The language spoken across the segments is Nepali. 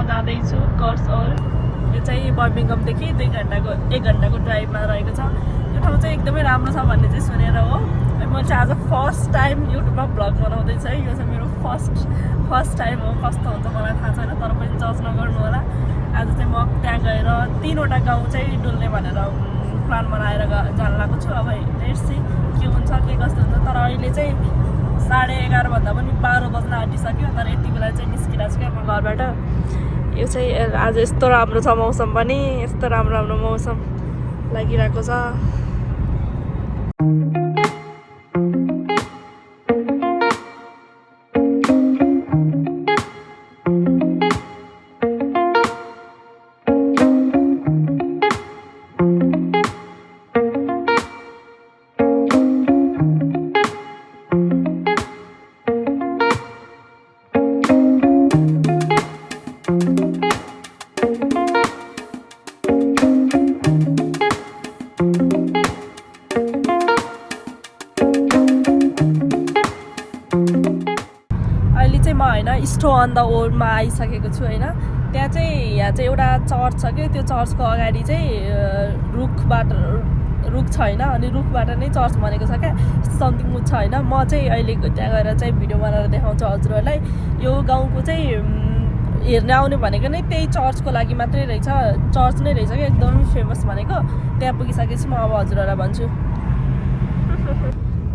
जाँदैछु कर्सोल। यो चाहिँ बर्मिङहामदेखि 1 घन्टाको ड्राइभमा रहेको छ। यो ठाउँ चाहिँ एकदमै राम्रो छ भन्ने चाहिँ सुनेर हो। म चाहिँ आज फर्स्ट टाइम युट्युबमा भ्लग बनाउँदैछु है। यो चाहिँ मेरो फर्स्ट टाइम हो। कस्तो हुन्छ मलाई थाहा छैन, तर पनि जज नगर्नु होला। आज चाहिँ म त्यहाँ गएर 3वटा गाउँ चाहिँ डुल्ने भनेर प्लान बनाएर जान लागेको छु। अब लेट्स सी के हुन्छ के कस्तो हुन्छ। तर अहिले चाहिँ 11:30 भन्दा पनि 12 बज्न आँटिसक्यो। तर यति बेला चाहिँ निस्किरहेको छु क्या म घरबाट। यो चाहिँ आज यस्तो राम्रो छ मौसम पनि, यस्तो राम्रो मौसम लागिरहेको छ। स्टो अन द ओल्डमा आइसकेको छु होइन। यहाँ चाहिँ एउटा चर्च छ कि त्यो चर्चको अगाडि चाहिँ रुख छ होइन। अनि रुखबाट नै चर्च बनेको छ क्या, समथिङ छ होइन। म चाहिँ अहिले त्यहाँ गएर चाहिँ भिडियो बनाएर देखाउँछु हजुरहरूलाई। यो गाउँको चाहिँ हेर्न आउने भनेको नै त्यही चर्चको लागि मात्रै रहेछ। चर्च नै रहेछ क्या एकदमै फेमस भनेको। त्यहाँ पुगिसकेपछि म अब हजुरहरूलाई भन्छु।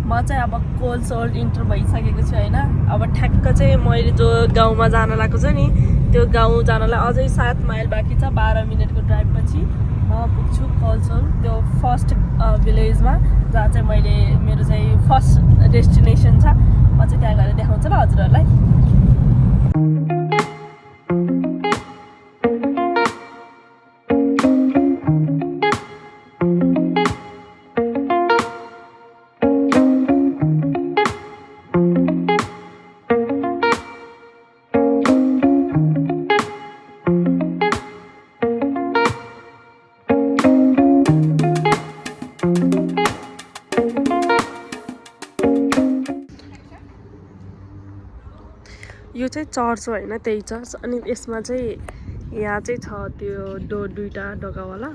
म चाहिँ अब कोल्सोल इन्टर भइसकेको छु होइन। अब ठ्याक्क चाहिँ मैले जो गाउँमा जान लागेको छ नि, त्यो गाउँ जानलाई अझै 7 माइल बाँकी छ। 12 मिनटको ड्राइभपछि म पुग्छु कोल्सोल, त्यो फर्स्ट भिलेजमा, जहाँ चाहिँ मेरो चाहिँ फर्स्ट डेस्टिनेसन छ। म चाहिँ त्यहाँ गएर देखाउँछु ल हजुरहरूलाई। यो चाहिँ चर्च हो होइन, त्यही चर्च। अनि यसमा चाहिँ यहाँ चाहिँ छ त्यो दुईवटा ढोकावाला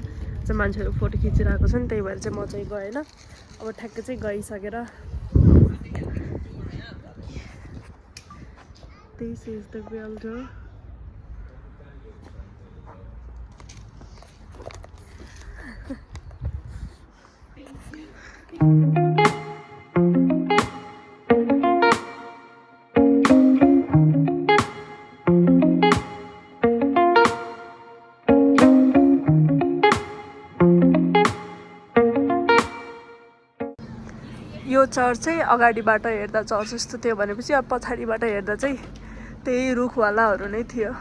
चाहिँ मान्छेहरू फोटो खिचिरहेको छ नि, त्यही भएर चाहिँ म चाहिँ गएन। अब ठ्याक्कै चाहिँ गइसकेर दिस इज द बिल्डर। यो चर्च चाहिँ अगाडिबाट हेर्दा चर्च जस्तो थियो भनेपछि अब पछाडिबाट हेर्दा चाहिँ त्यही रुखवालाहरू नै थियो।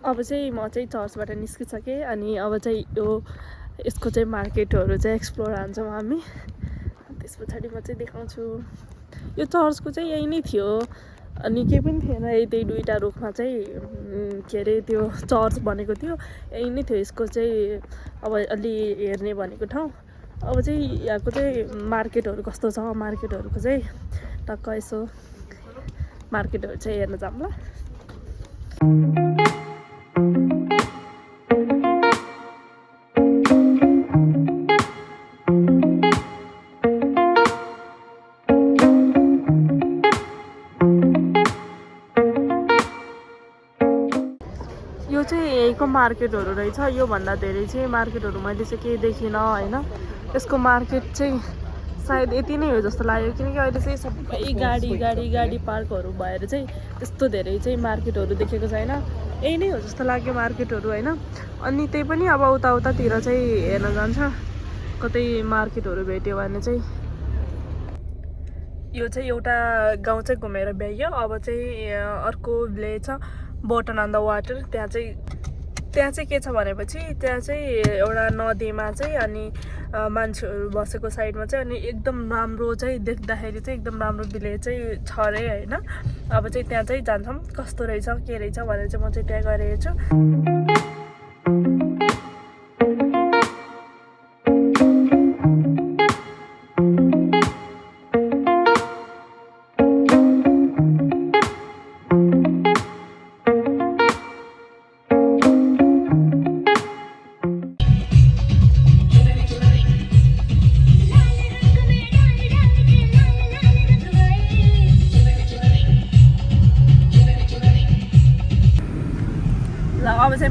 अब चाहिँ म चाहिँ चर्चबाट निस्किसकेँ। अनि अब चाहिँ यसको चाहिँ मार्केटहरू चाहिँ एक्सप्लोर हान्छौँ हामी। त्यस पछाडि म चाहिँ देखाउँछु। यो चर्चको चाहिँ यही नै थियो। अनि केही पनि थिएन, त्यही दुईवटा रुखमा चाहिँ के अरे त्यो चर्च बनेको थियो। यही नै थियो यसको चाहिँ अब अलि हेर्ने भनेको ठाउँ। अब चाहिँ यहाँको चाहिँ मार्केटहरू कस्तो छ, मार्केटहरूको चाहिँ टक्क यसो मार्केटहरू चाहिँ हेर्न जाऊँ ल। यो चाहिँ यहीँको मार्केटहरू रहेछ। योभन्दा धेरै चाहिँ मार्केटहरू मैले चाहिँ केही देखिनँ होइन। यसको मार्केट चाहिँ सायद यति नै हो जस्तो लाग्यो, किनकि अहिले चाहिँ सबै गाडी पार्कहरू भएर चाहिँ त्यस्तो धेरै चाहिँ मार्केटहरू देखेको छैन। यही नै हो जस्तो लाग्यो मार्केटहरू होइन। अनि त्यही पनि अब उतातिर चाहिँ हेर्न जान्छ, कतै मार्केटहरू भेट्यो भने चाहिँ। यो चाहिँ एउटा गाउँ चाहिँ घुमेर भ्याइयो। अब चाहिँ अर्को भिलेज छ बोटन अन द वाटर। त्यहाँ चाहिँ के छ भनेपछि त्यहाँ चाहिँ एउटा नदीमा चाहिँ अनि मान्छेहरू बसेको साइडमा चाहिँ अनि एकदम राम्रो चाहिँ देख्दाखेरि चाहिँ एकदम राम्रो भिलेज चाहिँ छ अरे होइन। अब चाहिँ त्यहाँ चाहिँ जान्छौँ, कस्तो रहेछ के रहेछ भनेर चाहिँ म चाहिँ त्यहाँ गएर हेर्छु।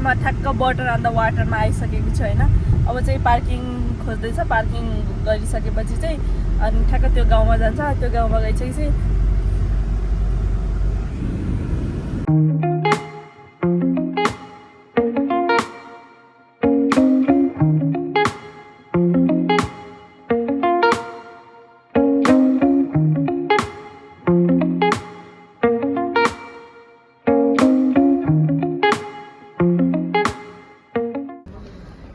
म ठ्याक्क वाटर अन द वाटरमा आइसकेको छु होइन। अब चाहिँ पार्किङ खोज्दैछ, पार्किङ गरिसकेपछि चाहिँ अनि ठ्याक्क त्यो गाउँमा जान्छ। त्यो गाउँमा गइसकेपछि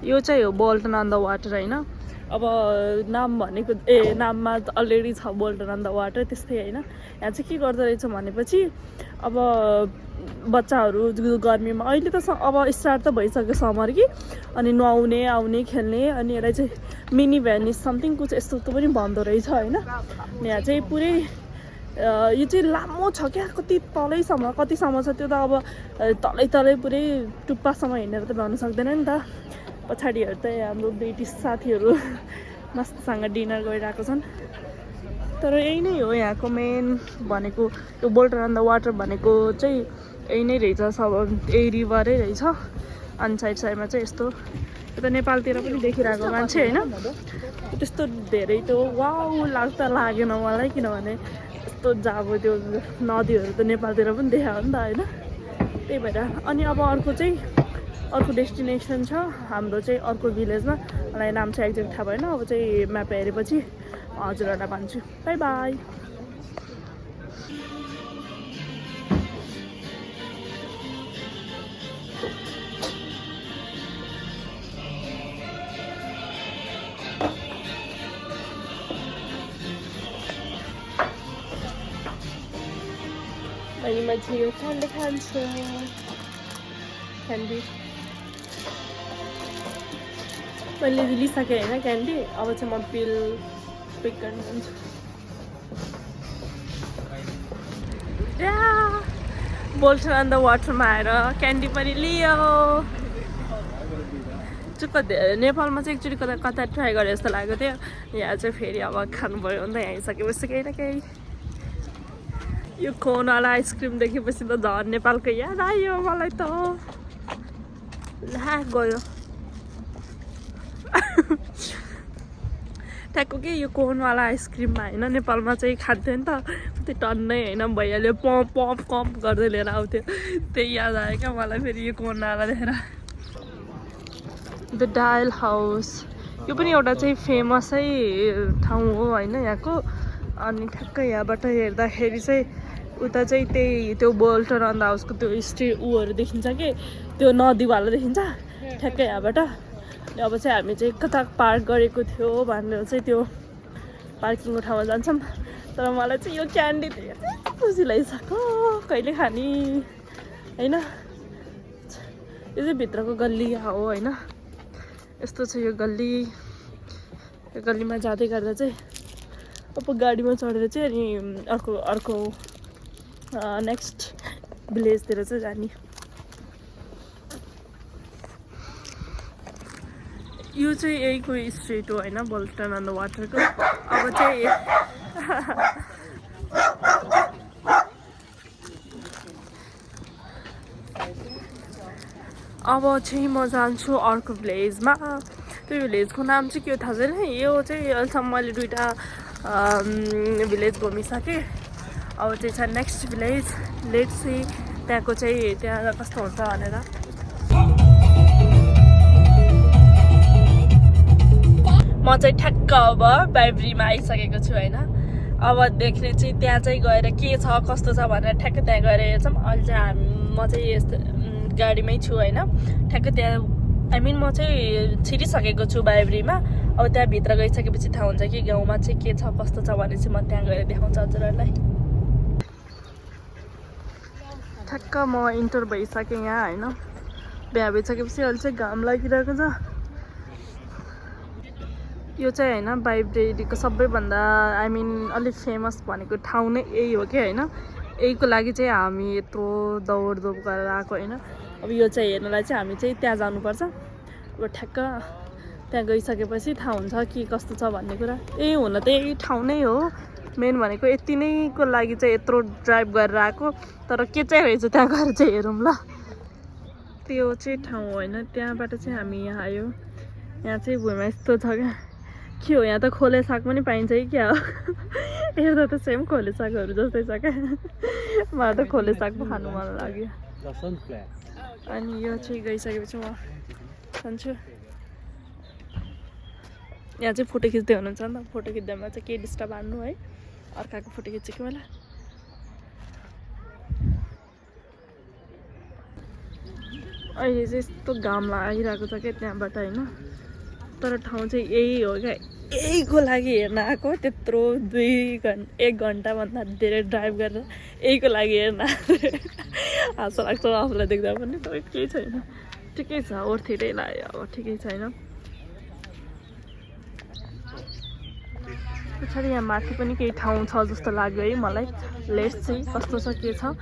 यो चाहिँ हो बोल्टन अन द वाटर होइन। अब नाम भनेको नाममा अलरेडी छ बोल्टन अन द वाटर त्यस्तै होइन। यहाँ चाहिँ के गर्दो रहेछ भनेपछि अब बच्चाहरू गर्मीमा अहिले त अब स्टार्ट त भइसक्यो समर कि, अनि नुहाउने आउने खेल्ने, अनि यसलाई चाहिँ मिनी भ्यानिस समथिङ कुछ यस्तो पनि भन्दो रहेछ होइन। यहाँ चाहिँ पुरै यो चाहिँ लामो छ क्या, कति कतिसम्म छ त्यो त अब तलै पुरै टुप्पासम्म हिँडेर त भ्याउनु सक्दैन नि त। पछाडिहरू त हाम्रो ब्रिटिस साथीहरू मस्तसँग डिनर गरिरहेको छन्। तर यही नै हो यहाँको मेन भनेको, यो बोल्टन अन द वाटर भनेको चाहिँ यही नै रहेछ, सब यही रिभरै रहेछ। अनि साइडमा चाहिँ यस्तो यता नेपालतिर पनि देखिरहेको मान्छे होइन, त्यस्तो धेरै त्यो वाउ लागेन मलाई, किनभने यस्तो जाबो त्यो नदीहरू त नेपालतिर पनि देखायो नि त होइन। त्यही भएर अनि अब अर्को डेस्टिनेसन छ हाम्रो चाहिँ अर्को भिलेजमा, मलाई नाम चाहिँ एक्ज्याक्ट थाहा भएन। अब चाहिँ म्याप हेरेपछि हजुरहरूलाई भन्छु। By by. अनि म चाहिँ यो क्यान्डी खान्छु, क्यान्डी मैले लिइसकेँ होइन क्यान्डी। अब चाहिँ म पिक गर्नु जान्छु। बोल्टन अन द वाटरमा आएर क्यान्डी पनि लियो। नेपालमा चाहिँ एकचोटि कता ट्राई गरेँ जस्तो लागेको थियो, यहाँ चाहिँ फेरि अब खानु पऱ्यो भने त यहाँ आइसकेपछि केही न केही। यो कोनवाला आइसक्रिम देखेपछि त झन् नेपालको याद आयो मलाई त, ला गयो ट्याक्को के यो कोनवाला आइसक्रिममा होइन, नेपालमा चाहिँ खान्थ्यो नि त, त्यो टन्नै होइन भइहाल्यो, पम्प गर्दै लिएर आउँथ्यो। त्यही याद आयो क्या मलाई फेरि यो कोनवाला देखेर। द डायल हाउस यो पनि एउटा चाहिँ फेमसै ठाउँ हो होइन यहाँको। अनि ठ्याक्कै यहाँबाट हेर्दाखेरि चाहिँ उता चाहिँ त्यही त्यो बोल्टन अन द हाउसको त्यो उहरू देखिन्छ कि, त्यो नदीवाला देखिन्छ ठ्याक्कै यहाँबाट। अब चाहिँ हामी चाहिँ कता पार्क गरेको थियो भनेर चाहिँ त्यो पार्किङको ठाउँमा जान्छौँ। तर मलाई चाहिँ यो क्यान्डी खुसी लागिसक्यो, कहिले खाने होइन। यो चाहिँ भित्रको गल्ली हो होइन, यस्तो छ यो गल्ली। यो गल्लीमा जाँदै गर्दा चाहिँ अब गाडीमा चढेर चाहिँ अनि अर्को नेक्स्ट भिलेजतिर चाहिँ जाने। यो चाहिँ यहीको स्ट्रिट हो होइन, बोल्टन अन द वाटरको। अब चाहिँ म जान्छु अर्को भिलेजमा। त्यो भिलेजको नाम चाहिँ के हो थाहा छैन। यो चाहिँ अहिलेसम्म मैले 2टा भिलेज घुमिसकेँ। अब चाहिँ छ नेक्स्ट भिलेज, लेट्स सी त्यहाँको चाहिँ त्यहाँ कस्तो हुन्छ भनेर। म चाहिँ ठ्याक्क अब बाइब्रीमा आइसकेको छु होइन। अब देख्ने चाहिँ त्यहाँ चाहिँ गएर के छ कस्तो छ भनेर ठ्याक्क त्यहाँ गएर हेर्छौँ। अहिले चाहिँ म चाहिँ यस्तो गाडीमै छु होइन। ठ्याक्क त्यहाँ म चाहिँ छिरिसकेको छु बाइब्रीमा। अब त्यहाँ भित्र गइसकेपछि थाहा हुन्छ कि गाउँमा चाहिँ के छ कस्तो छ भने चाहिँ म त्यहाँ गएर देखाउँछु हजुरहरूलाई। ठ्याक्क म इन्टर भइसकेँ यहाँ होइन। बिहा भइसकेपछि अहिले चाहिँ घाम लागिरहेको छ। यो चाहिँ होइन बाइब्रेरीको सबैभन्दा अलिक फेमस भनेको ठाउँ नै यही हो कि होइन। यहीको लागि चाहिँ हामी यत्रो दौडधोप गरेर आएको होइन। अब यो चाहिँ हेर्नलाई चाहिँ हामी चाहिँ त्यहाँ जानुपर्छ। अब ठ्याक्क त्यहाँ गइसकेपछि थाहा हुन्छ के कस्तो छ भन्ने कुरा। यही हुन त यही ठाउँ नै हो मेन भनेको। यति नैको लागि चाहिँ यत्रो ड्राइभ गरेर आएको। तर के चाहिँ रहेछ त्यहाँ गएर चाहिँ हेरौँ ल। त्यो चाहिँ ठाउँ होइन त्यहाँबाट चाहिँ हामी यहाँ आयो यहाँ चाहिँ भुइँमा यस्तो छ क्या के हो यहाँ त खोले साग पनि पाइन्छ कि क्या हो हेर्दा त सेम खोले सागहरू जस्तै छ क्या मलाई त खोले साग पो खानु मन लाग्यो अनि यो चाहिँ गइसकेपछि म खान्छु यहाँ चाहिँ फोटो खिच्दै हुनुहुन्छ नि त फोटो खिच्दामा चाहिँ के डिस्टर्ब हान्नु है अर्काको फोटो खिचेको बेला अहिले चाहिँ यस्तो घाम लागिरहेको छ क्या त्यहाँबाट होइन तर ठाउँ चाहिँ यही हो क्या यहीको लागि हेर्न आएको त्यत्रो 1 घन्टाभन्दा धेरै ड्राइभ गरेर यहीको लागि हेर्न हाँसो लाग्छ आफूलाई देख्दा पनि तर केही छैन ठिकै छ ओर्थिरै लाग्यो अब ठिकै छैन पछाडि यहाँ माथि पनि केही ठाउँ छ जस्तो लाग्यो है मलाई लेट्स चाहिँ कस्तो छ के छ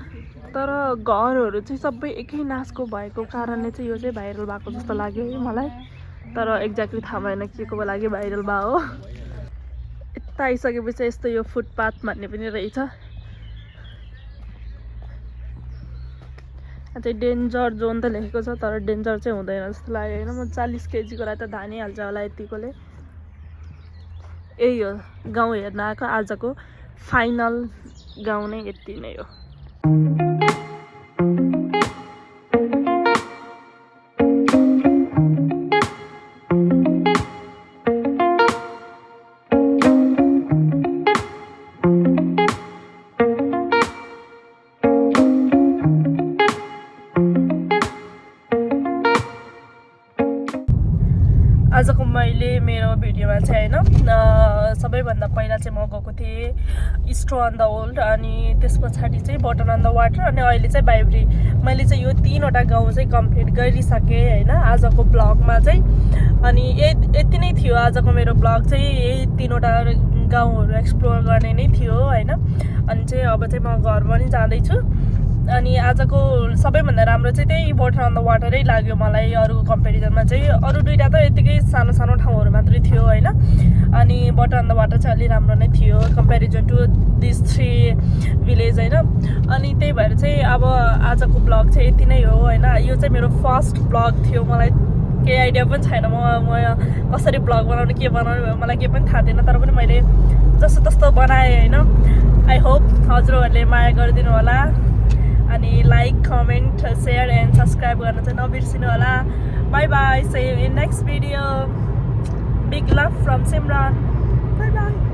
तर घरहरू चाहिँ सबै एकै नासको भएको कारणले चाहिँ यो चाहिँ भाइरल भएको जस्तो लाग्यो है मलाई तर एक्ज्याक्टली थाहा भएन के को लागि भाइरल भयो हो यता आइसकेपछि यस्तो यो फुटपाथ भन्ने पनि रहेछ चाहिँ डेन्जर जोन त लेखेको छ तर डेन्जर चाहिँ हुँदैन जस्तो लाग्यो होइन म 40 केजीको लागि त धानिहाल्छ होला यतिकोले यही हो गाउँ हेर्न आएको आजको फाइनल गाउँ नै यति नै हो आजको मैले मेरो भिडियोमा चाहिँ होइन सबैभन्दा पहिला चाहिँ म गएको थिएँ इस्ट्रो अन द ओल्ड अनि त्यस पछाडि चाहिँ बटन अन द वाटर अनि अहिले चाहिँ बाइब्री मैले चाहिँ यो 3वटा गाउँ चाहिँ कम्प्लिट गरिसकेँ होइन आजको ब्लगमा चाहिँ अनि यति नै थियो आजको मेरो ब्लग चाहिँ यही 3वटा गाउँहरू एक्सप्लोर गर्ने नै थियो होइन अनि चाहिँ अब चाहिँ म घर पनि जाँदैछु अनि आजको सबैभन्दा राम्रो चाहिँ त्यही बटन अन द वाटरै लाग्यो मलाई अरूको कम्पेरिजनमा चाहिँ अरू 2टा त यतिकै सानो सानो ठाउँहरू मात्रै थियो होइन अनि बटन अन द वाटर चाहिँ अलि राम्रो नै थियो कम्पेरिजन टु दिस 3 भिलेज होइन अनि त्यही भएर चाहिँ अब आजको ब्लग चाहिँ यति नै हो होइन यो चाहिँ मेरो फर्स्ट ब्लग थियो मलाई केही आइडिया पनि छैन म कसरी ब्लग बनाउने के बनाउने मलाई केही पनि थाहा थिएन तर पनि मैले जस्तो तस्तो बनाएँ होइन आई होप हजुरहरूले माया गरिदिनु होला अनि like comment share and subscribe गर्न चाहिँ नबिर्सिनु होला bye bye see you in next video big love from Simran bye by